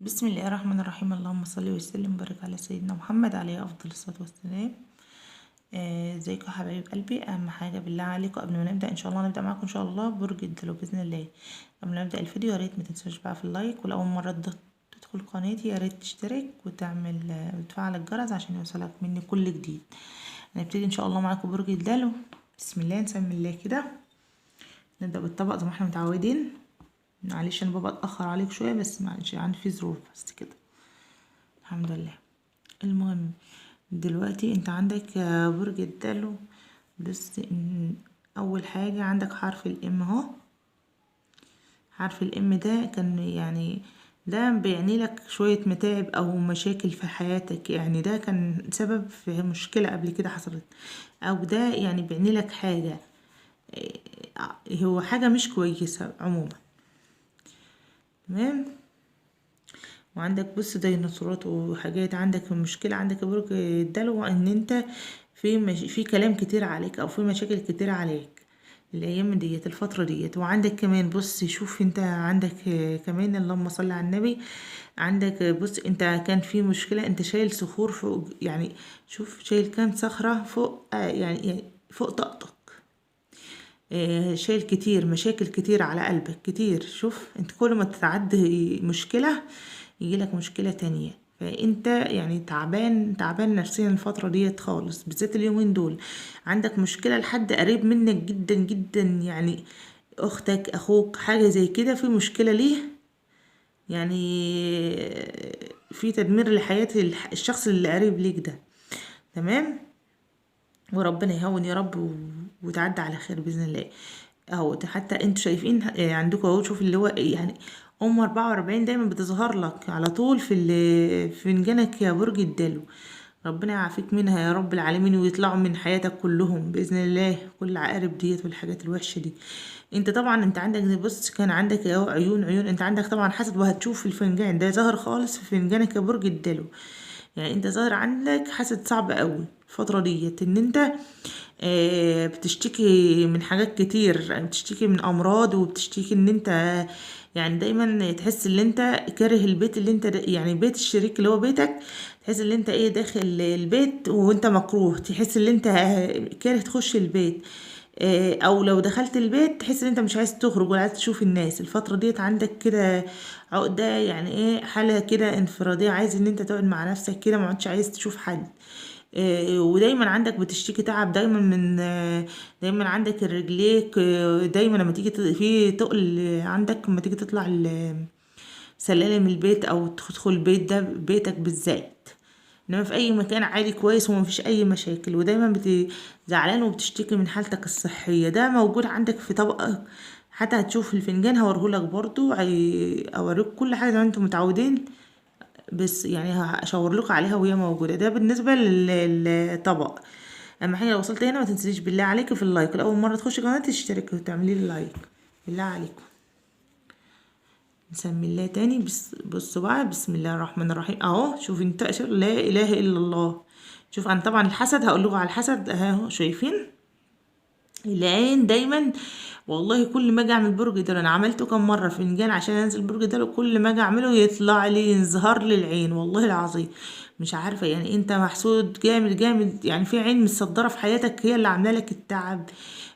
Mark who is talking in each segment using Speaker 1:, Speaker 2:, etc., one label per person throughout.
Speaker 1: بسم الله الرحمن الرحيم. اللهم صل وسلم وبارك على سيدنا محمد عليه افضل الصلاة والسلام. ازيكم يا حبايب قلبي؟ اهم حاجة بالله عليكم قبل ما نبدا ان شاء الله، نبدا معاكم ان شاء الله برج الدلو باذن الله. قبل ما نبدا الفيديو يا ريت ما تنسوش بقى في ال like، ولاول مرة تدخل قناتي يا ريت تشترك وتعمل وتفعل الجرس عشان يوصلك مني كل جديد. هنبتدي ان شاء الله معاكم برج الدلو. بسم الله، نسمي الله كده، نبدا بالطبق زي ما احنا متعودين. معلش انا ببقى اتاخر عليك شوية بس معلش يعني في ظروف بس كده، الحمد لله. المهم دلوقتي انت عندك برج الدلو، بس اول حاجة عندك حرف ال M اهو. حرف ال M ده كان يعني ده بيعني لك شوية متاعب او مشاكل في حياتك، يعني ده كان سبب في مشكلة قبل كده حصلت، او ده يعني بيعني لك حاجة، هو حاجة مش كويسة عموما، تمام. وعندك بص ديناصورات وحاجات، عندك مشكلة عندك برج الدلو ان انت في كلام كتير عليك او في مشاكل كتير عليك الايام ديت الفترة ديت. وعندك كمان بص شوف انت عندك كمان، اللهم صل على النبي، عندك بص انت كان في مشكلة، انت شايل صخور فوق، يعني شوف شايل كام صخرة فوق، يعني فوق طاقتك، شايل كتير مشاكل كتير على قلبك كتير. شوف انت كل ما تتعدي مشكلة يجيلك مشكلة تانية، فانت يعني تعبان تعبان نفسيا الفترة ديت خالص، بالذات اليومين دول. عندك مشكلة لحد قريب منك جدا جدا، يعني اختك اخوك حاجة زي كده، في مشكلة ليه، يعني في تدمير لحياة الشخص اللي قريب ليك ده، تمام. وربنا يهون يا رب وتعدي على خير باذن الله. اهو حتى انتوا شايفين عندكم اهو، شوف اللي هو يعني ام 44 دايما بتظهر لك على طول في فنجانك يا برج الدلو. ربنا يعافيك منها يا رب العالمين، ويطلعوا من حياتك كلهم باذن الله، كل العقارب ديت والحاجات الوحشة دي. انت طبعا انت عندك بص كان عندك اهو عيون عيون، انت عندك طبعا حسد، وهتشوف الفنجان ده ظاهر خالص في فنجانك يا برج الدلو. يعني انت ظاهر عندك حسد صعب قوي الفترة ديت، ان انت بتشتكي من حاجات كتير، يعني بتشتكي من امراض، وبتشتكي ان انت يعني دايما تحس ان انت كاره البيت اللي انت يعني بيت الشريك اللي هو بيتك، تحس ان انت ايه داخل البيت وانت مكروه، تحس ان انت كاره تخش البيت، او لو دخلت البيت تحس ان انت مش عايز تخرج ولا عايز تشوف الناس. الفترة ديت عندك كده عقدة، يعني ايه حالة كده انفرادية، عايز ان انت تقعد مع نفسك كده، ما عادش عايز تشوف حد. ودايما عندك بتشتكي تعب دايما من دايما عندك الرجليك، دايما لما تيجي في تقل عندك لما تيجي تطلع سلالم البيت او تدخل البيت ده بيتك بالذات، انما في اي مكان عادي كويس ومفيش اي مشاكل. ودايما زعلان وبتشتكي من حالتك الصحية، ده موجود عندك في طبقك. حتى هتشوف الفنجان هوريهولك برضو، اوريك كل حاجة زي ما انتم متعودين، بس يعني هشاور لكم عليها وهي موجودة. ده بالنسبة للطبق. اما حاجة لو وصلت هنا ما تنسيش بالله عليك في ال like، لاول مرة تخش قناتي تشترك وتعملي لي like بالله عليكم. نسمي الله تاني، بس بصوا بقى، بسم الله الرحمن الرحيم اهو. شوف انت لا اله الا الله. شوف انا طبعا الحسد هقول لكم على الحسد اهو، شايفين العين دايما. والله كل ما اجي اعمل برج دلو، انا عملته كم مرة فنجان عشان انزل برج دلو، كل ما اجي اعمله يطلع لي يظهر لي العين، والله العظيم مش عارفه. يعني انت محسود جامد جامد، يعني في عين متصدره في حياتك هي اللي عامله لك التعب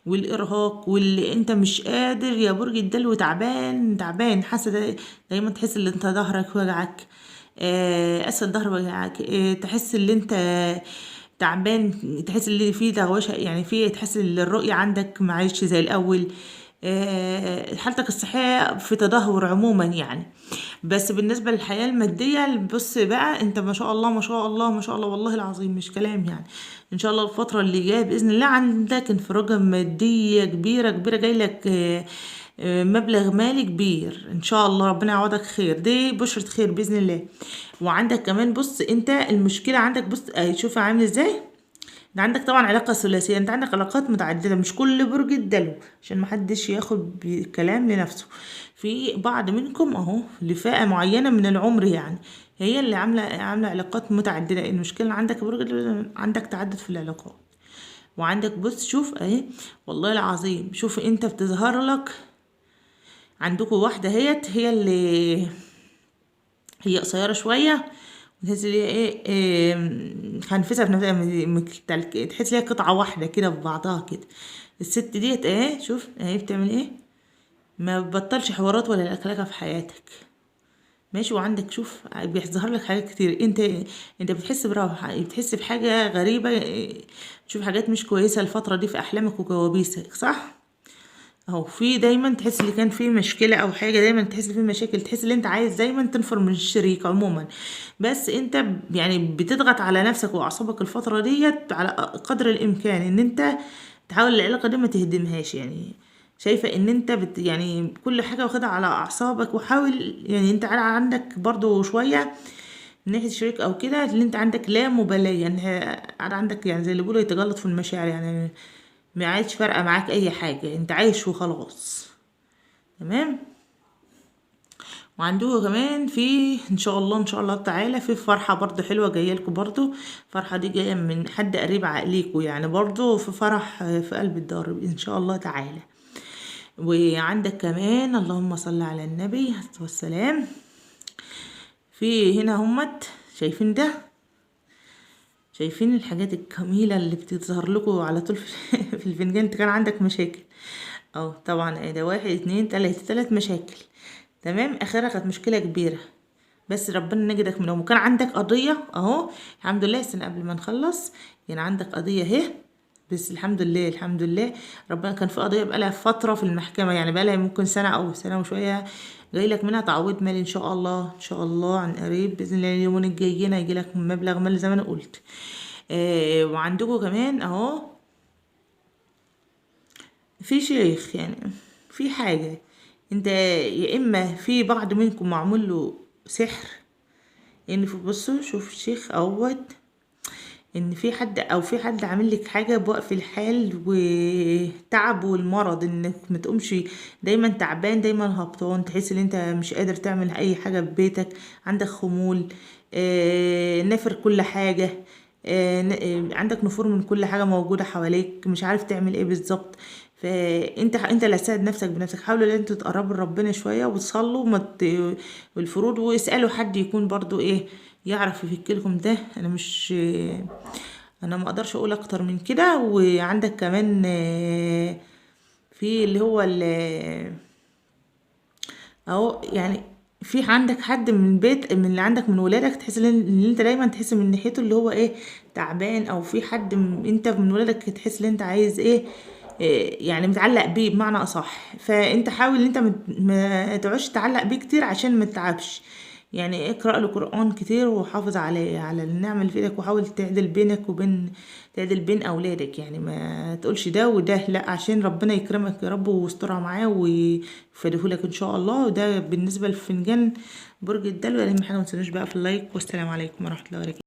Speaker 1: والارهاق، واللي انت مش قادر يا برج الدلو، تعبان تعبان، حاسه دايما تحس ان انت ظهرك وجعك، اسفل ظهر وجعك، تحس ان انت تعبان، تحس ان في دوشه، يعني في تحس ان الرؤية عندك معلش زي الاول، حالتك الصحية في تدهور عموما يعني. بس بالنسبة للحياة المادية بص بقى انت ما شاء الله ما شاء الله ما شاء الله، والله العظيم مش كلام يعني. ان شاء الله الفترة اللي جاية باذن الله عندك انفراجه مادية كبيرة كبيرة، جاي لك مبلغ مالي كبير ان شاء الله، ربنا يعوضك خير، دي بشرة خير باذن الله. وعندك كمان بص انت المشكلة عندك بص شوف عامل ازاي، انت عندك طبعا علاقة ثلاثية، انت عندك علاقات متعددة، مش كل برج الدلو عشان محدش ياخد بكلام لنفسه. في بعض منكم اهو لفئة معينة من العمر يعني هي اللي عامله علاقات متعددة. المشكلة عندك برج الدلو عندك تعدد في العلاقات. وعندك بص شوف اهي والله العظيم، شوف انت بتظهر لك عندكم واحدة هي اللي هي قصيرة شوية وتحس ان هي ايه، خنفسه في نفسها، تحس ان هي قطعه واحدة كده في بعضها كده. الست ديت اهي، شوف اهي بتعمل ايه، ما بتبطلش حوارات ولا لكلكه في حياتك، ماشي. وعندك شوف بيظهر لك حاجات كتير، انت بتحس براحة، بتحس بحاجة غريبة، تشوف حاجات مش كويسة الفترة دي في احلامك وكوابيسك، صح؟ اهو في دايما تحس اللي كان في مشكلة او حاجة، دايما تحس في مشاكل، تحس ان انت عايز دايما تنفر من الشريك عموما، بس انت يعني بتضغط على نفسك واعصابك الفترة ديت على قدر الامكان ان انت تحاول العلاقة دي ما تهدمهاش. يعني شايفه ان انت يعني كل حاجة واخدها على اعصابك، وحاول يعني انت عندك برضو شوية من ناحية الشريك او كده، اللي انت عندك لا مبالاة، يعني عندك يعني زي اللي بيقولوا يتجلط في المشاعر، يعني ما عادش فارقه معاك اي حاجة، انت عايش وخلاص، تمام. وعنده كمان في ان شاء الله، ان شاء الله تعالى في فرحه برضو حلوة جاية لكم، برضو الفرحة دي جاية من حد قريب ليكوا، يعني برضو في فرح في قلب الدار ان شاء الله تعالى. وعندك كمان اللهم صل على النبي والسلام، في هنا همت شايفين ده، شايفين الحاجات الجميلة اللي بتظهر لكم على طول في الفنجان. انت كان عندك مشاكل اهو، طبعا ده 1 2 3، 3 مشاكل، تمام. اخرها كانت مشكلة كبيرة بس ربنا نجدك منهم. وكان عندك قضية اهو الحمد لله، استنى قبل ما نخلص، يعني عندك قضية اهي، بس الحمد لله الحمد لله ربنا. كان في قضية بقالها فترة في المحكمة، يعني بقالها ممكن سنة أو سنة وشوية، جايلك منها تعويض مالي إن شاء الله، إن شاء الله عن قريب بإذن الله، اليومين الجايين هيجيلك مبلغ مالي زي ما أنا قلت. وعندكم كمان أهو في شيخ، يعني في حاجة أنت يا إما في بعض منكم معمول له سحر، يعني في بصوا شوف الشيخ أهوت، ان في حد او في حد عامل لك حاجة بوقف الحال وتعب والمرض، انك ما تقومش، دايما تعبان دايما هبطان، تحس ان انت مش قادر تعمل اي حاجة في بيتك، عندك خمول، نافر كل حاجة، عندك نفور من كل حاجة موجودة حواليك، مش عارف تعمل ايه بالظبط. فانت اللي هتساعد نفسك بنفسك. حاولوا ان انتوا تقربوا لربنا شوية وتصلوا والفروض، واسالوا حد يكون برضو ايه يعرف يفك لكم ده. انا مش، انا ما اقدرش اقول اكتر من كده. وعندك كمان في اللي هو اهو، يعني في عندك حد من بيت من اللي عندك من ولادك، تحس ان انت دايما تحس من ناحيته اللي هو ايه تعبان، او في حد انت من ولادك تحس ان انت عايز ايه، يعني متعلق بيه بمعنى اصح. فانت حاول ان انت ما تقعدش تعلق بيه كتير عشان ما تتعبش، يعني اقرأ له قرآن كتير وحافظ على النعمة اللي في ايدك، وحاول تعدل بينك وبين، تعدل بين اولادك، يعني ما تقولش ده وده لا، عشان ربنا يكرمك يا رب ويسترها معاه ويفديهولك ان شاء الله. وده بالنسبة لفنجان برج الدلو. اهم حاجة ما تنسوناش بقى في اللايك، والسلام عليكم ورحمة الله وبركاته.